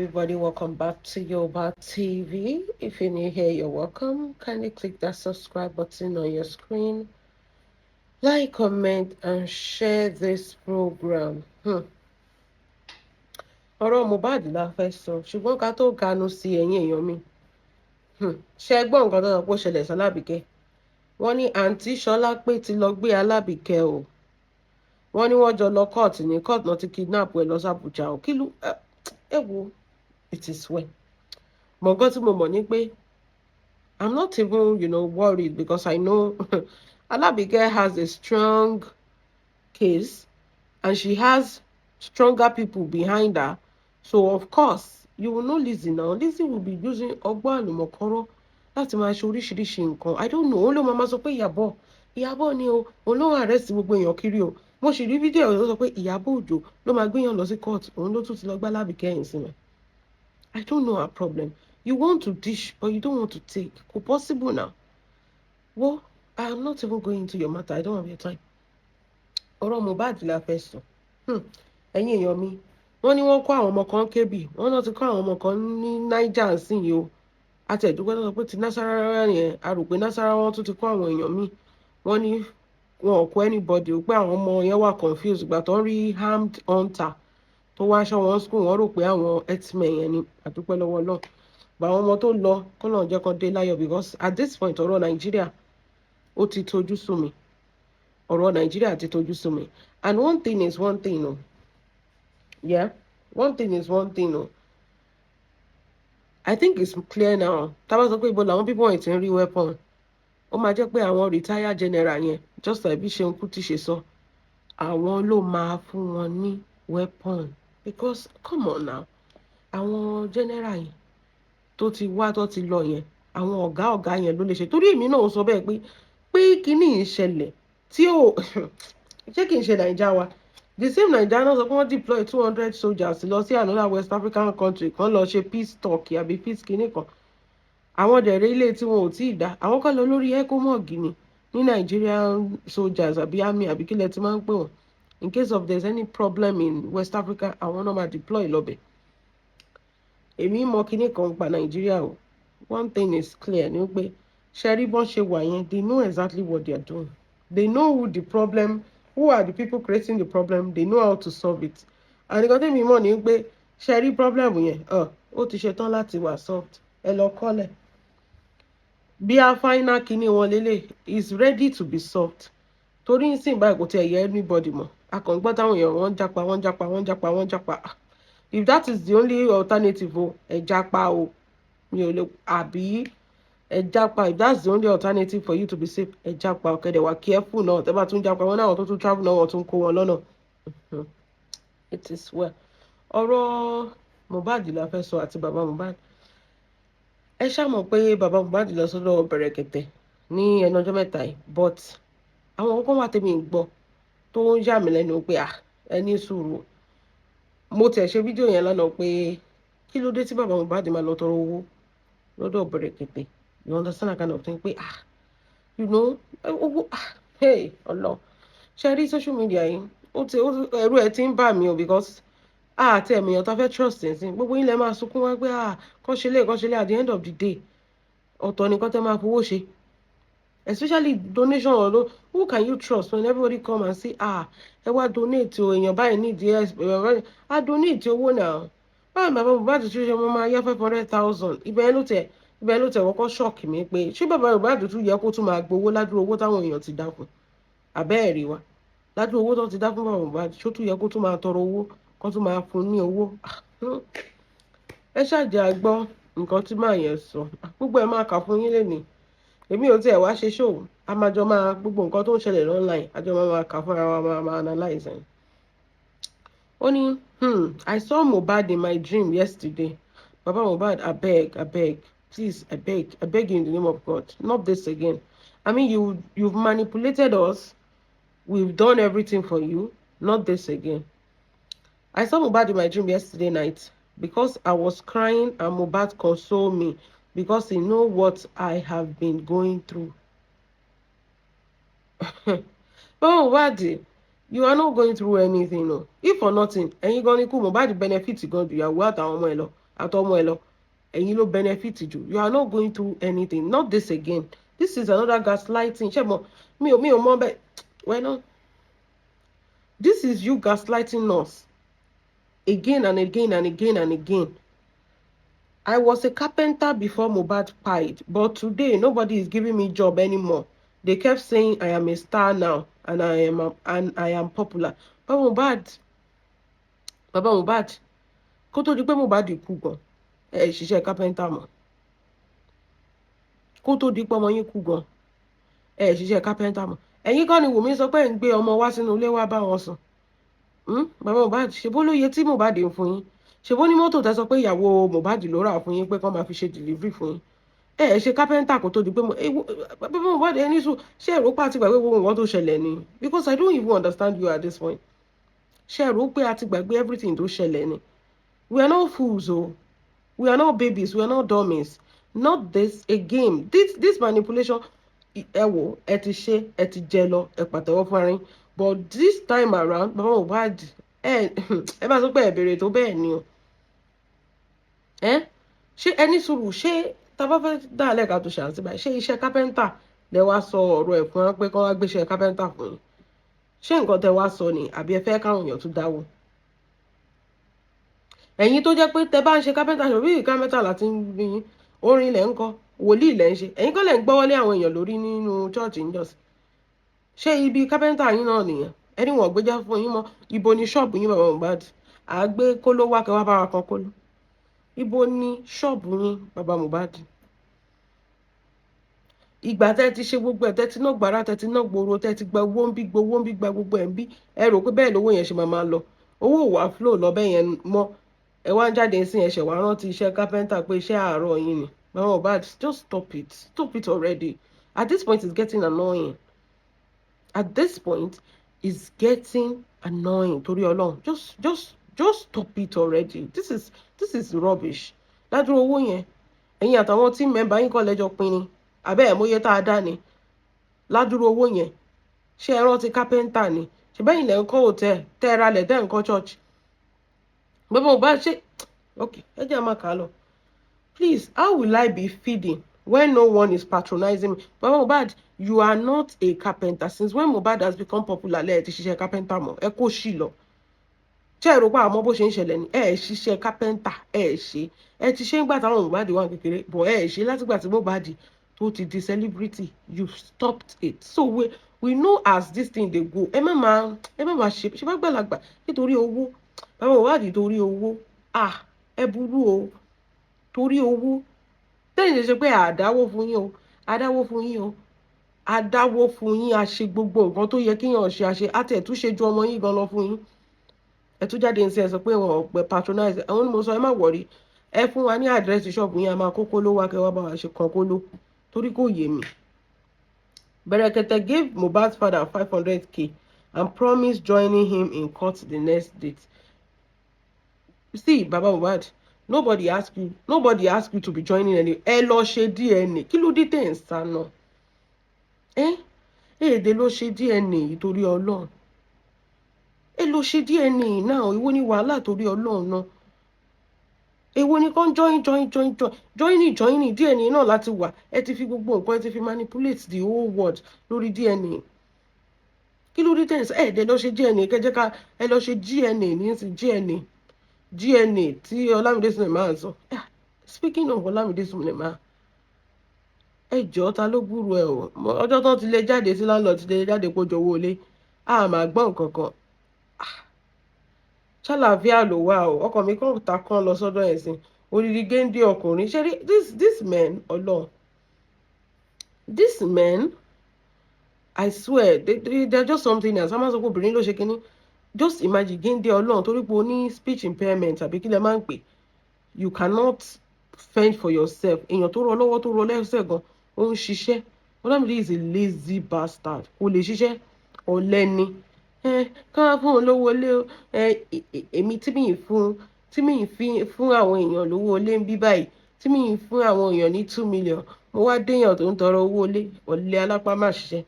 Everybody. Welcome back to Yoba TV. If you're new here, you're welcome. Kindly click that subscribe button on your screen. Like, comment, and share this program. Ọ̀rọ̀ Mohbad la fẹ́ sọ, ṣùgbọ́n ká tó ganu sí, ẹ̀yin èèyàn mi. Ṣé ẹ gbọ́ nǹkan tó sọ pé ó ṣẹlẹ̀ sí Alábìkẹ́? Wọ́n ní àǹtí Ṣọlá pé ti lọ gbé Alábìkẹ́ o. Wọ́n ní wọ́n jọ lọ court, ní court náà ti kidnap ẹ lọ sí Àbújá o. Kí ló ẹ wo, it is well. Mọ̀ nǹkan tí mo mọ̀ ní pé I'm not even worried because I know Alábìkẹ́ has a strong case and she has stronger people behind her. So of course, you will know Lizzy now. Lizzy will be using ọgbọ́n àlùmọ̀kọ́rọ́ láti máa ṣe oríṣiríṣi nǹkan. I don't know. Òun ló máa sọ pé Ìyábọ̀, Ìyábọ̀ ni o, òun ló ń arrest gbogbo èèyàn kiri o. Mo sì rí fídíò tó sọ pé Ìyábọ̀ Òjó ló máa gbéyàn lọ sí court, òun ló tún ti lọ gbá Alábìkẹ́ yìí sí mi. I don't know her problem. You want to dish, but you don't want to take. Kò possible now. Well, I am not even going into your matter. I don't have your time. Ọ̀rọ̀ Mohbad la fẹ́ sọ. Ẹ̀yin èèyàn mi, wọ́n ní wọ́n kó àwọn ọmọ kan kébì, wọ́n náà ti kó àwọn ọmọ kan ní Niger sí yìí o. Àti ẹ̀dúpẹ́ tó sọ pé ti Nasarawa yẹn, a rò pé Nasarawa wọn tún ti kó àwọn èèyàn míì. Wọ́n ní wọn ò kó anybody o, pé àwọn ọmọ yẹn wà confused ìgbà tó ń rí armed hunter tó wá aṣọ wọn school, wọ́n rò pé àwọn herdsmen yẹn ni. Àdúpẹ́ lọ́wọ́ náà gba àwọn ọmọ tó lọ, kó lọ́n jẹ́ kó dé láyọ̀, because at this point, ọ̀rọ̀ Nàìjíríà ó ti tojú sú mi. Ọ̀rọ̀ Nàìjíríà ti tojú sú mi. And one thing is one thing o. Yeah, one thing is one thing o. I think it's clear now. Tá bá sọ pé ibo làwọn people wọ̀nyí ti ń rí weapon, ó máa jẹ́ pé àwọn retired general yẹn, just like bí Ṣeun Kútì ṣe sọ, àwọn ló máa fún wọn ní weapon, because come on now, àwọn general yẹn tó ti wá, tó ti lọ yẹn, àwọn ọ̀gá ọ̀gá yẹn ló lè ṣe. Torí èmi náà sọ bẹ́ẹ̀ pé kíní ìṣẹ̀lẹ̀ tí ò ṣé kì í ṣe Nàìjà wa, the same Naija náà sọ pé wọ́n deploy 200 soldiers lọ sí another West African country kan lọ ṣe peace talk àbí peace kinní kan. Àwọn dẹ̀rẹ̀ ilé tí wọn ò tí ì dá, àwọn kan lọ lórí ECOMOG ni ní Nigerian soldiers àbí army àbí kílẹ̀ tí máa ń pè wọ́n. In case of there's any problem in West Africa, àwọn náà máa deploy lọ́bẹ̀. Èmi mọ kinní kan pa Nàìjíríà o. One thing is clear ni pé ṣẹ́rí bọ́n ṣe wà yẹn, they know exactly what they are doing. They know who the problem, who are the people creating the problem. They know how to solve it. And nǹkan tẹ́mi mọ̀ ni pé ṣẹ́rí problem yẹn, ó ti ṣetán láti wà solved. Ẹ lọ kọ́lẹ̀ bí a final kinní wọn lélẹ̀ is ready to be solved, torí ń sìn báyìí, kò tiẹ̀ yẹ anybody mọ̀. A kàn gbọ́ táwọn èèyàn wọ́n ń jápa, wọ́n ń jápa, wọ́n ń jápa, wọ́n ń jápa. If that is the only alternative o, ẹ jápa o. Mi ò lè àbí ẹ jápa. If that's the only alternative for you to be safe, ẹ jápa. Ọ̀kẹ́dẹ̀ wà careful náà. Tẹ́ bá tún jápa wọn náà, àwọn tó tún travel náà, wọ́n tún kó wọn lọ́nà. It is well. Ọ̀rọ̀ Mohbad la fẹ́ sọ àti bàbá Mohbad. Ẹ ṣáà mọ̀ pé bàbá Mohbad lọ sọ́dọ̀ Bẹ̀rẹ̀kẹ̀tẹ̀ ní ẹnu ọjọ́ mẹ́ta yìí, but àwọn kọ́kọ́ wà tẹ́mi ń gbọ́ tó ń yà mí lẹ́nu pé à, ẹ ní sùúrù. Mo tẹ̀ ṣe fídíò yẹn lánàá pé kí ló dé tí bàbá Mohbad máa lọ tọrọ owó lọ́dọ̀ Bẹ̀rẹ̀kẹ̀tẹ̀? You understand that kind of thing pé ah, owó ah, hey, ọlọ ṣe rí social media yìí, ó ti ẹrú ẹ ti ń bà mí o, because àti ẹ̀mí èèyàn tá fẹ́ trust ẹ̀ sí. Gbogbo yín lẹ máa sunkún wá pé ah, kọ́ ṣe lé, kọ́ ṣe lé. At the end of the day, ọ̀tọ̀ nìkan tẹ́ máa fowó ṣe, especially donation. Ọ̀dọ́, who can you trust when everybody come and say, "Ah, ẹ wá donate o, èèyàn báyìí nídìí ẹ, èèyàn báyìí á donate owó náà"? Báwo ni bàbá Mohbad tún ṣe mo máa yá 500,000? Ibẹ̀ ló tẹ̀ kọ́kọ́ shock mi pé ṣé bàbá Mohbad tún yẹ kó tún máa gbowó ládùúgbò owó táwọn èèyàn ti dá fún? Àbẹ́ ẹ̀rí wa ládùúgbò owó tó ti dá fún bàbá Mohbad, ṣó tún yẹ kó tún máa tọrọ owó, kó tún máa fún ní owó? Ẹ ṣáàjẹ́ àgbọ́ nǹkan tí màá yẹn sọ. Gbogbo ẹ̀ máa kà fún yín lénìí. Èmi ò tiẹ̀ wá ṣe show, a máa jọ máa gbogbo nǹkan tó ń ṣẹlẹ̀ online, a jọ máa máa kà fúnra wa, máa máa analyse ẹ̀. Ó ní, "I saw Mohbad in my dream yesterday. Baba Mohbad, abeg, abeg, please, abeg, I beg you in the name of God, not this again. I mean, you've manipulated us. We've done everything for you. Not this again. I saw Mohbad in my dream yesterday night because I was crying and Mohbad consoled me because he know what I have been going through." Baba Mohbad, you are not going through anything o. If for nothing, ẹ̀yin gan ni kú Mohbad benefit gan ju ìyàwó àtàwọn ọmọ ẹ̀ lọ. àtọmọ ẹ lọ, ẹ̀yin ló benefit jù. You are not going through anything. Not this again. This is another gaslighting. Ṣé mo mi ò mọ bẹ́ẹ̀. Well, no, this is you gaslighting us again and again and again and again. I was a carpenter before Mohbad died, but today nobody is giving me job anymore. They kept saying I am a star now and I am popular. Baba Mohbad, Baba Mohbad, kó tó di pé Mohbad kú gan, ẹ ṣiṣẹ́ carpenter mọ́. Kó tó di pé ọmọ yín kú gan, ẹ ṣiṣẹ́ carpenter mọ́. Ẹ̀yin kọ́ ni Wùmí sọ pé ń gbé ọmọ wá sínú ilé wá bá wọn sùn. Baba Mohbad, ṣe bó lóye tí Mohbad ń fún yín? Ṣe bó ní mọ́tò tẹ́ sọ pé ìyàwó Mohbad ló rà fún yín pé kán máa fi ṣe delivery fún yín? Ẹ ẹ ṣe kápẹ́ńtà kó tó di pé bàbá Mohbad, ẹni sùn. Ṣé èrò pa àti gbàgbé gbogbo nǹkan tó ṣẹlẹ̀ ni? Because I don't even understand you at this point. Ṣé èrò pé a ti gbàgbé everything tó ṣẹlẹ̀ ni? We are not fools o. We are not babies, we are not dummies. Not this again. This manipulation, ẹ wò, ẹ ti ṣe, ẹ ti jẹ lọ, ẹ pàtẹ́wọ́ fún ara yín. But this time around, bàbá Mohbad, ẹ bá sọ pé ẹ béèrè tó bẹ́ẹ̀ ni o. Ẹ ṣé ẹni sùúrù, ṣé tá a bá fẹ́ dá àlẹ́ ká tó ṣàǹtí báyìí, ṣé iṣẹ́ kápẹ́ńtà lẹ wá sọ ọ̀rọ̀ ẹ̀ fún wa pé kán wá gbéṣẹ́ kápẹ́ńtà fún yín? Ṣé nǹkan tẹ wá sọ ni, àbí ẹ fẹ́ káwọn èèyàn tún dáwó? Ẹ̀yin tó jẹ́ pé tẹ bá ń ṣe kápẹ́ńtà, ṣe bí kápẹ́ńtà láti ń bí yín, orin lẹ̀ ń kọ, wòlíì lẹ̀ ń ṣe, ẹ̀yin kọ́ lẹ̀ ń gbọ́wọ́lé àwọn èèyàn lórí nínú church níjọ́sí. Ṣé ibi kápẹ́ńtà yín náà nìyẹn? Ẹni wọ́n gbéjà fún yín mọ́. Ibo ni ṣọ́ọ̀bù yín, bàbá Mohbad? Àgbé kóló wá kẹ́ wá bá wa kan kóló. Ibo ni ṣọ́ọ̀bù yín, bàbá Mohbad? Ìgbà tẹ́ ti ṣe gbogbo ẹ̀, tẹ́ ti ná gbàrà, tẹ́ ti ná gbòòrò, tẹ́ ti gba owó ń bí, gbowó ń bí, gba gbogbo ẹ̀ ń bí, ẹ rò pé bẹ́ẹ̀ lówó yẹn ṣe máa máa lọ. Owó ò wá flow lọ bẹ́ẹ̀ yẹn mọ́. Ẹ wá ń jáde sí, ẹ̀ṣẹ̀ wá rántí iṣẹ́ kápẹ́ńtà pé iṣẹ́ àárọ̀ yín ni. Bàbá Mohbad, just stop it, stop it already. At this point, it's getting annoying. At this point, it's getting annoying. Torí Ọlọ́run, just stop it already. This is rubbish. Ládùúgbò owó yẹn, ẹ̀yin àtàwọn team member yín kọ́ lẹ́jọ́ pín ni, àbẹ́ ẹ̀ mọ́yé tá a dá ni? Ládùúgbò owó yẹn, ṣé ẹ rántí kápẹ́ńtà ni? Ṣe bẹ́yìn lẹ́ ń kọ́ hotel, tẹ́ ẹ ralẹ̀, tẹ́ ẹ ń kọ́ church? Bàbá Mohbad, ṣe ok, ẹ jẹ́ àmà kà á lọ. Please, how will I be feeding when no one is patronizing me? Bàbá Mohbad, you are not a carpenter. Since when Mohbad has become popular lẹ́ẹ̀ ti ṣiṣẹ́ carpenter mọ́? Ẹ kó ṣì lọ. Ṣé ẹ rò pé àmọ́ bó ṣe ń ṣẹlẹ̀ ni? Ẹ ẹ ṣiṣẹ́ carpenter, ẹ ẹ ṣe, ẹ ti ṣe ń gbà táwọn Mohbad wà kékeré bọ̀, ẹ ẹ ṣe látìgbà tí Mohbad tó ti di celebrity. You stopped it. So we know as this thing dey go. Ẹ má máa ṣe ṣe bá gbàlagbà nítorí owó. Bàbá Mohbad, torí owó, ah, ẹ burú o. Torí owó tẹ́yìn ṣe ṣe pé àdáwó fún yín o, àdáwó fún yín o, àdáwó fún yín, a ṣe gbogbo nǹkan tó yẹ kéèyàn ṣe, àṣe àti ẹ̀túnṣe ju ọmọ yín gan lọ fún yín. Ẹ tún jáde ní sí, ẹ sọ pé wọn ò pẹ patronize àwọn ni. Mo sọ, ẹ má worry, ẹ fún wa ní àdírẹ́sì ṣọ́ọ̀bù yín, a máa kókó ló wá kẹ́ wá bá wa ṣe kan kóló, torí kò yé mi. Berekete gave Mohbad's father 500K and promised joining him in court the next date. See, Baba Mohbad, nobody ask you, nobody ask you to be joining any. Ẹ lọ ṣe DNA. Kí ló dé tẹ̀ ń sá náà? Ẹ èdè ló ṣe DNA yìí, torí Ọlọ́run. Ẹ lọ ṣe DNA náà. Èwo ni wàhálà, torí Ọlọ́run náà? Èwo ni kàn join, join, join, join, joining, joining DNA náà láti wà? Ẹ ti fi gbogbo nǹkan, ẹ ti fi manipulate the whole world lórí DNA. Kí ló dé tẹ̀ ẹ̀ dẹ̀ lọ ṣe DNA? Kẹjẹ ká ẹ lọ ṣe DNA ní sí DNA, DNA tí Ọlámídé Suleiman sọ. Speaking of Ọlámídé Suleiman, ẹ jọ̀ọ́, ta ló gbúrú ẹ o? Ọjọ́ tán ti lè jáde sí landlord ti lè jáde kó jọ̀wọ́ ilé, a máa gbọ́ nǹkan kan. Ṣàlàáfíà ló wà o? Ọkọ mi kàn ta kán lọ sọ́dọ̀ ẹ̀sìn odidi géńdé ọkùnrin. Ṣe rí this men, Ọlọ́run, this men, I swear, they are just something else. A máa sọ pé obìnrin ló ṣe kínní. Just imagine, géńdé Ọlọ́run, torí pé o ní speech impairment, àbí kí lẹ máa ń pè, you cannot fend for yourself. Èèyàn tó rọ lọ́wọ́, tó rọ lẹ́sẹ̀ gan, ó ń ṣiṣẹ́. Olamide is a lazy bastard. Kò lè ṣiṣẹ́, ọ̀lẹ ni. Ẹ ká fún un lówó ilé o. Ẹ èmi tí mi fi fún àwọn èèyàn lówó ilé ń bí báyìí, tí mi fún àwọn èèyàn ní 2 million, mo wá déèyàn tó ń tọrọ owó ilé. Ọ̀lẹ alápá, má ṣiṣẹ́,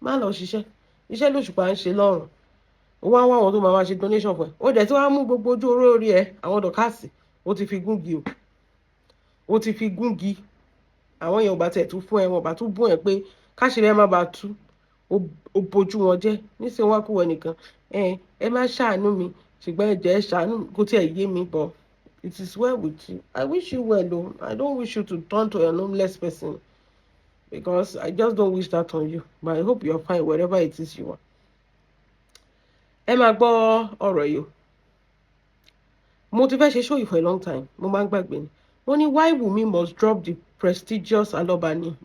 má lọ ṣiṣẹ́. Iṣẹ́ lóṣùpá ń ṣe lọ́rùn. Ó wá ń wá àwọn tó máa wá ṣe donation fún ẹ. Ó dẹ̀ tí wàá mú gbogbo ojú oró orí ẹ, àwọn dọ̀kásì, ó ti fi gúngi o. Ó ti fi gúngi, àwọn èèyàn ò bá tẹ̀ tún fún ẹ, wọn ò bá tún bún ẹ pé káṣírí ẹ má bàa tú. Ó bójú wọn jẹ́ nísìnyí, wá kú wọ nìkan. Ẹ má ṣàánú mi, ṣùgbọ́n ẹ jẹ́ ẹ ṣàánú, kó tiẹ̀ yé mi bọ̀. It is well with you. I wish you well o. I don't wish you to turn to a homeless person because I just don't wish that on you, but I hope you're fine wherever it is you are. Ẹ máa gbọ́ ọ̀rọ̀ yìí o. Mo ti fẹ́ ṣe show yìí for a long time, mo máa ń gbàgbé ni. Wọ́n ní why Wunmi must drop the prestigious Aloba name.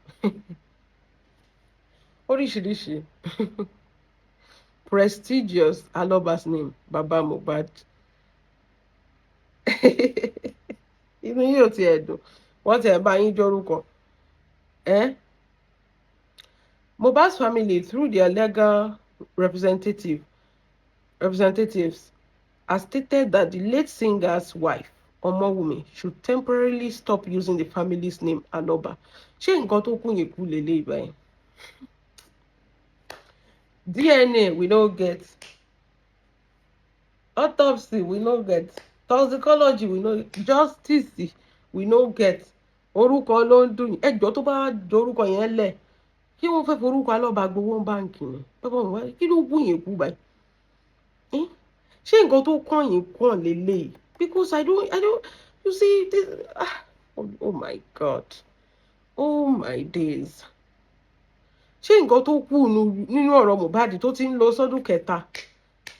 Oríṣiríṣi prestigious Aloba's name, Baba Mohbad. Inú yóò ti ẹ̀ dùn, wọ́n ti ẹ̀ bá yín jórúkọ ẹ́. Mohbad's family, through their legal representatives, has stated that the late singer's wife, Omowumi, should temporarily stop using the family's name, Aloba. Ṣé nǹkan tó kún yìí kú lélẹ́yìí báyìí? DNA we no get, autopsy we no get, toxicology we no, justice we no get. Orúkọ ló ń dùn yín. Ẹjọ́ tó bá dorúkọ yẹn lẹ̀, kí wọ́n fẹ́ forúkọ Alọ́ba gbowó báǹkì ni? Bàbá wọn, kí ló wù yín kú báyìí? Ṣé nǹkan tó kàn yín kàn lélẹ́yìí? Because I don't, you see this, ah, oh my God, oh my days. Ṣé nǹkan tó kù nínú ọ̀rọ̀ Mohbad tó ti ń lọ sọ́dún kẹta,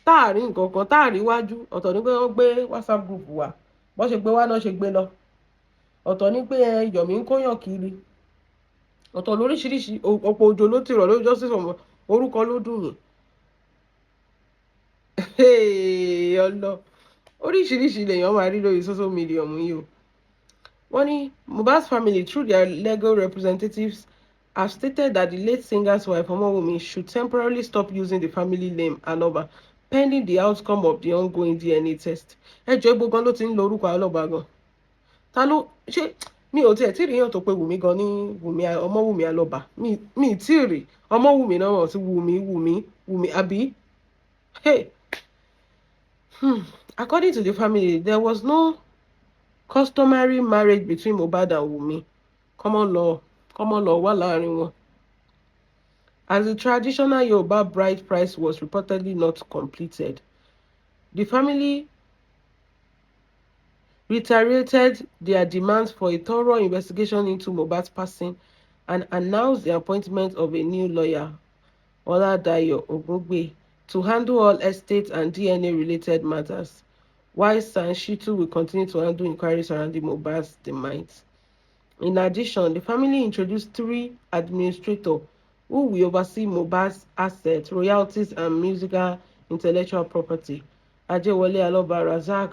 táàrí nǹkan kan táàrí wájú? Ọ̀tọ̀ ní pé wọ́n gbé WhatsApp group wá, bọ́n ṣe gbé wá náà ṣe gbé lọ. Ọ̀tọ̀ ní pé ẹ Yomi ń kóyàn kiri. Ọ̀tọ̀ lóríṣiríṣi. Ọ̀pọ̀ òjò ló ti rọ̀ lórí justice for. Orúkọ ló dùn yín. Ọlọ oríṣiríṣi lèèyàn máa rí lórí social media yìí o. Wọ́n ní Mohbad's family, through their legal representatives, have stated that the late singer's wife, Omowunmi, should temporarily stop using the family name Aloba pending the outcome of the ongoing DNA test. Ẹ jọ̀ọ́, ibo gan ló ti ń lo orúkọ Aloba gan? Ta ló ṣé? Mi ò tiẹ̀ tí ì ríyàn tó pé Wùmí gan ní Wùmí, Ọmọwùmí Alọ́ba. Mi ì tí ì rí Ọmọwùmí náà wọ́n sí Wùmí, Wùmí, Wùmí àbí? Hey. According to the family, there was no customary marriage between Mohbad and Wunmi. Common law wà láàrin wọn, as the traditional Yoruba bride price was reportedly not completed. The family reiterated their demands for a thorough investigation into Mohbad's passing and announced the appointment of a new lawyer, Oladayo Ogungbe, to handle all estate and DNA-related matters, while Sanshitu will continue to handle inquiries surrounding Mohbad's demise. In addition, the family introduced three administrators who will oversee Mohbad's assets, royalties, and musical intellectual property: Ajewole Aloba, Razak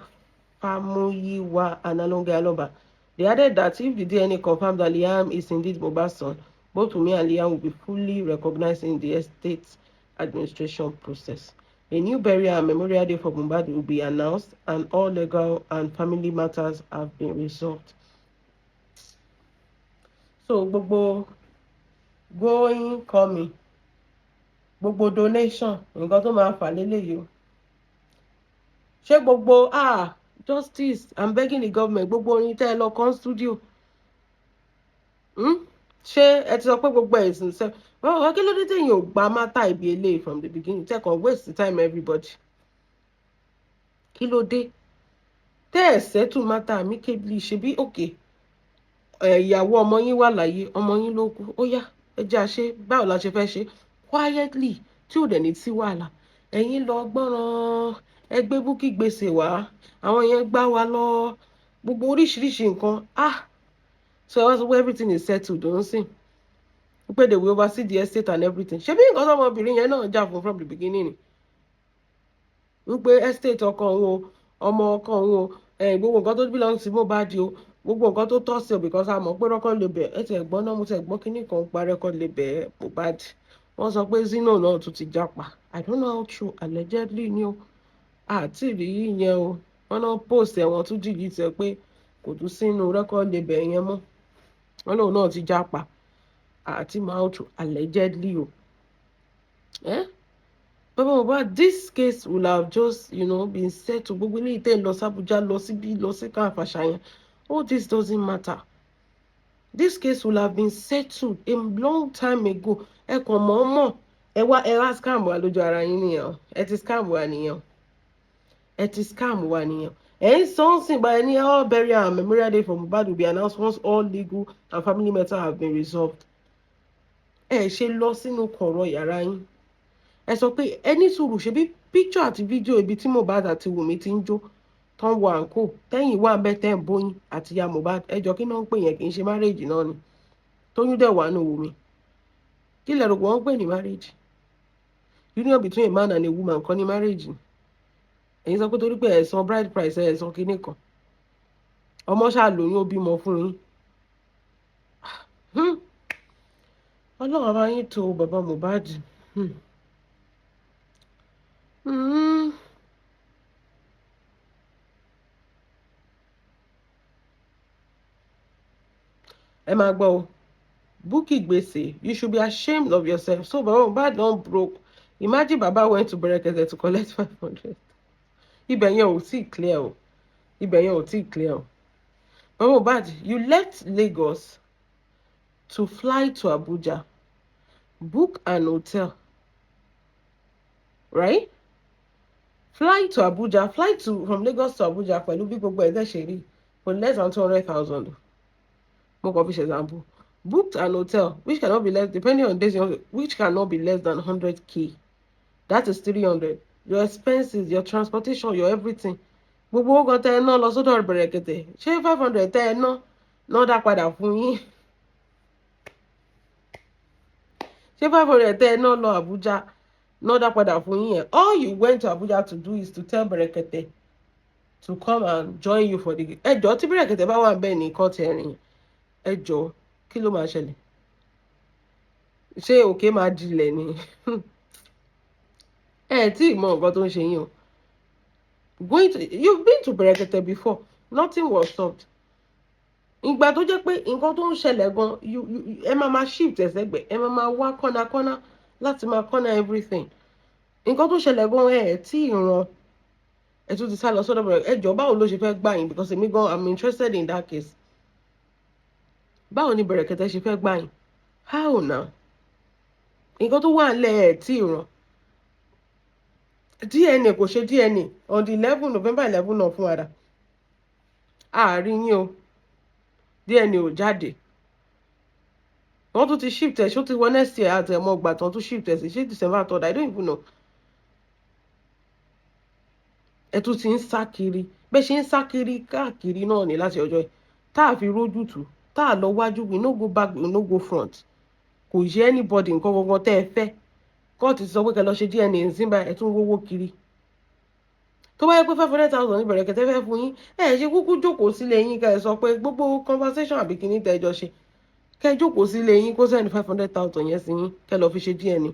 Famuyiwa, and Alonge Aloba. They added that if the DNA confirms that Liam is indeed Mohbad's son, both Wunmi and Liam will be fully recognized in the estate administration process. A new burial and memorial day for Mohbad will be announced, and all legal and family matters have been resolved. So gbogbo going coming, gbogbo donation, nǹkan tó máa fà léléyìí o. Ṣé gbogbo, ah, justice, I'm begging the government, gbogbo orin tẹ́ ẹ lọ kàn studio, Ṣé ẹ ti sọ pé gbogbo ẹ̀sìn ṣe wọ́n? Kí ló dé téèyàn ò gba matter ibi eléyìí from the beginning, tẹ́ kàn waste time everybody? Kí ló dé tẹ́ ẹ̀ settle matter amicably? Ṣebí okay, ìyàwó ọmọ yín wà láyé, ọmọ yín ló kú. Ó yá, ẹ jẹ́ àṣẹ, báwo la ṣe fẹ́ ṣe quietly tí ò dẹ̀ ní sí wàhálà? Ẹ̀yin lọ gbọ́ràn, ẹ gbé Bukky gbèsè wá, àwọn yẹn gbá wa lọ, gbogbo oríṣiríṣi nǹkan. Ah, so ẹ wá sọ pé everything is settled, don't sìn pé they will oversee the estate and everything. Ṣebí nǹkan tọmọbìnrin yẹn náà jà fún from the beginning ni wípé estate ọkọ òun o, ọmọ ọkọ òun o, gbogbo nǹkan tó belong sí Mohbad o, gbogbo nǹkan tó tọ́ sí o, because a mọ̀ pé record label ẹ ti ẹ̀gbọ́n náà, mo ti ẹ̀gbọ́n kínní kan pa record label Mohbad. Wọ́n sọ pé Zino náà tún ti jápa. I don't know how true, allegedly ni o, àti rí yẹn o. Wọ́n náà post ẹ̀, wọ́n tún delete ẹ̀ pé kò tún sínú record label yẹn mọ́. Wọ́n lóun náà ti jápa. Àti mọ̀ how true, allegedly o. Eh? Baba Mohbad, this case will have just been settled. Gbogbo ilé ìtẹ́ lọ sí Abuja, lọ síbí, lọ sí káfàṣà yẹn, all this doesn't matter. This case will have been settled a long time ago. Ẹ kàn mọ̀ọ́mọ̀ ẹ wá, ẹ wá scam wa lójú ara yín nìyẹn o. Ẹ ti scam wa nìyẹn o. Ẹ ti scam wa nìyẹn. Ẹ ń sọ ń sìn báyìí ní all burial and memorial day for Mohbad will be announced once all legal and family matters have been resolved. Ẹ ṣe lọ sínú kọ̀rọ̀ yàrá yín, ẹ sọ pé ẹ ní sùúrù. Ṣe bí picture àti fídíò ibi tí Mohbad àti Wùmí ti ń jó tán, wọ àǹkó, tẹ́yìn wà ń bẹ́, tẹ́ ń bóyín àti ya Mohbad, ẹjọ́ kí náà ń pè yẹn? Kì í ṣe marriage náà ni? Tóyún dẹ̀ wà nù Wùmí. Kí lẹ rò pé wọ́n ń pè ní marriage? Union between a man and a woman kọ́ ní marriage ni? Ẹ̀yin sọ pé torí pé ẹ̀ san bride price, ẹ̀ san kinní kan, ọmọ ṣáà lóyún, ó bímọ fún yín. Ọlọ́run bá yín tó bàbá Mohbad. Ẹ máa gbọ́ o. Bukky Gbese, you should be ashamed of yourself. So Baba Mohbad don broke. Imagine Baba went to Berekete to collect 500. Ibẹ̀ yẹn ò tí clear o. Ibẹ̀ yẹn ò tí clear o. Baba Mohbad, you left Lagos to fly to Abuja, book an hotel, right? Fly to Abuja, fly to from Lagos to Abuja pẹ̀lú bí gbogbo ẹ̀ dẹ̀ ṣe rí for less than 200,000. Mo kàn fi ṣe example. Booked an hotel which cannot be less, depending on days, which cannot be less than 100K. That is 300. Your expenses, your transportation, your everything. Gbogbo owó kan tẹ́ ẹ ná lọ sọ́dọ̀ Bẹ̀rẹ̀kẹ̀tẹ̀, ṣé 500 tẹ́ ẹ ná náà dá padà fún yín? Ṣé 500 tẹ́ ẹ ná lọ Abuja náà dá padà fún yín yẹn? All you went to Abuja to do is to tell Bẹ̀rẹ̀kẹ̀tẹ̀ to come and join you for the ẹjọ́. Tí Bẹ̀rẹ̀kẹ̀tẹ̀ bá wà bẹ́ẹ̀ ní court hearing, ẹjọ́ kí ló máa ṣẹlẹ̀? Ṣé òkè máa dilẹ̀ ni? Ẹ tí ì mọ nǹkan tó ń ṣe yín o. Going to You've been to Bẹ̀rẹ̀kẹ̀tẹ̀ before, nothing was solved. Ìgbà tó jẹ́ pé nǹkan tó ń ṣẹlẹ̀ gan, ẹ máa máa shift ẹ̀sẹ̀gbẹ̀, ẹ máa máa wá kọ́nàkọ́nà láti máa corner everything. Nǹkan tó ṣẹlẹ̀ gan, ẹ tí ì ràn, ẹ tún ti sá lọ sọ́dọ̀ Bẹ̀rẹ̀. Ẹ jọ, báwo ló ṣe fẹ́ gbà yín? Because èmi gan, I'm interested in that case. Báwo ni Bẹ̀rẹ̀kẹ̀tẹ̀ ṣe fẹ́ gbà yín? How now? Nǹkan tó wà nílẹ̀, ẹ̀ tí ì ràn. DNA, kò ṣe DNA on the 11 November 11 náà fún ara àárín yín o. DNA ò jáde. Wọ́n tún ti shift ẹ̀, ṣó ti wọ next year? Àti ẹ̀mọ́ ọgbà tán tún shift ẹ̀ sí, ṣé December 3rd? I don't even know. Ẹ tún ti ń sá kiri. Bẹ́ẹ̀ ṣe ń sá kiri káàkiri náà ní láti ọjọ́ yìí tá a fi rójú tù, tá a lọ wájú. We no go back, we no go front. Kò yẹ anybody. Nǹkan gangan tẹ́ ẹ fẹ́, kóòtù ti sọ pé kẹ́ lọ ṣe DNA nsìn báyìí, ẹ tún wówó kiri. Tó bá yẹ pé 500,000 ní Bẹ̀rẹ̀kẹ̀tẹ̀ fẹ́ fún yín, ẹ ṣe kúkú jókòó sílé yín, kẹ́ ẹ sọ pé gbogbo conversation àbí kíní tẹ́ ẹ jọ ṣe, kẹ́ ẹ jókòó sílé yín, kó send 500,000 yẹn sí yín, kẹ́ ẹ lọ fi ṣe DNA.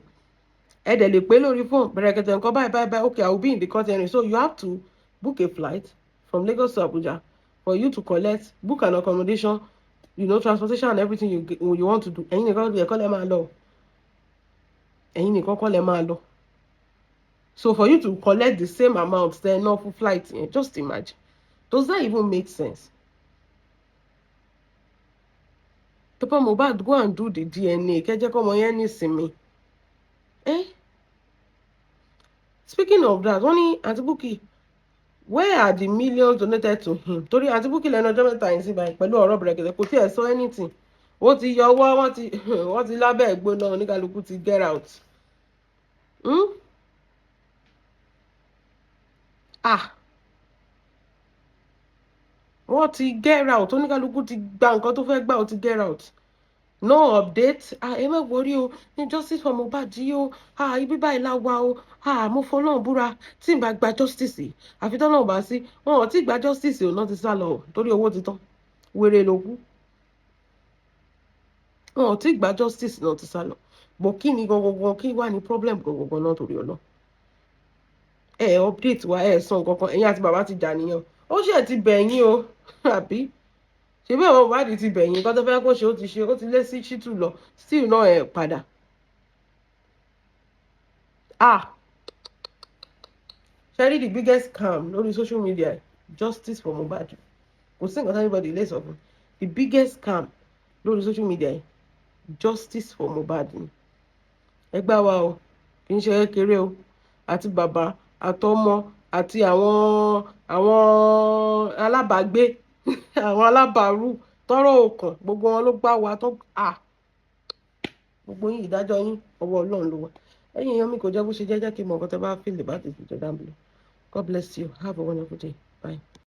Ẹ dẹ̀ lè pé lórí fóònù, Bẹ̀rẹ̀kẹ̀tẹ̀, nǹkan báyìí báyìí báyìí, okay, I will be in the court hearing. So you have to book a flight from Lagos to Abuja for you to collect, book an accommodation, transportation and everything you want to do. Ẹ̀yin nìkan ẹ̀kọ́ lẹ́ máa lọ, ẹ̀yin nìkan kọ́ lẹ́ máa lọ. So for you to collect the same amount tẹ́ ẹ ná fún flight yẹn, just imagine. Does that even make sense? Papa Mohbad, go and do the DNA. Kẹjẹ kọ́mọ yẹn nísinmi. Eh, speaking of that, wọ́n ní Aunty Bukky, where are the millions donated to him? Torí Aunty Bukky lẹ́nu ọjọ́ mẹ́ta yìí sí báyìí pẹ̀lú ọ̀rọ̀ Bẹ̀rẹ̀kẹ̀tẹ̀, kò tiẹ̀ sọ anything. Ó ti yọ ọwọ́, wọ́n ti lábẹ́ ẹ̀gbóná, oníkálukú ti get out. Hmm? Ah, wọ́n ti get out, oníkálukú ti gba nǹkan tó fẹ́ gbà, ó ti get out. No update. Ah, ẹ má worry o, ní justice for Mohbad yìí o. Ah, ibi báyìí la wà o. Ah, mo fọlọ́run búra, tí n bá gba justice yìí, àfi tọ́lọ́run bá sí. Wọn ò tí gba justice ò náà, ti sá lọ o, torí owó ti tán, wèrè ló kú. Wọn ò tí gba justice náà, ti sá lọ bọ̀. Kí ni gangan, kí wà ní problem gangan náà? Torí ọlọ́ ẹ update wa, ẹ sọ nǹkan kan. Ẹ̀yin àti bàbá ti jà nìyẹn. Ó ṣe ti bẹ̀yìn o, àbí ṣe bí àwọn Mohbad ti bẹ̀yìn? Nǹkan tó fẹ́ kó ṣe, ó ti ṣe, ó ti lé sí ṣítù lọ. Still náà ẹ̀ padà. Ah, ṣe rí the biggest scam lórí social media, justice for Mohbad. Kò sí nǹkan tí anybody lè sọ fún. The biggest scam Lórí social media yìí, justice for Mohbad ni. Ẹ gbá wa o, kì í ṣe kékeré o. Àti bàbá àtọmọ àti àwọn alábàágbé, àwọn alábàárù tọrọ òkàn, gbogbo wọn ló gbá wa tó à gbogbo yín. Ìdájọ́ yín, ọwọ́ Ọlọ́run ló wà. Ẹ̀yin èèyàn mi, kò jẹ́ bó ṣe jẹ́. Jẹ́ kí n mọ̀ nǹkan tẹ́ bá feel about this video down below. God bless you. Have a wonderful day. Bye.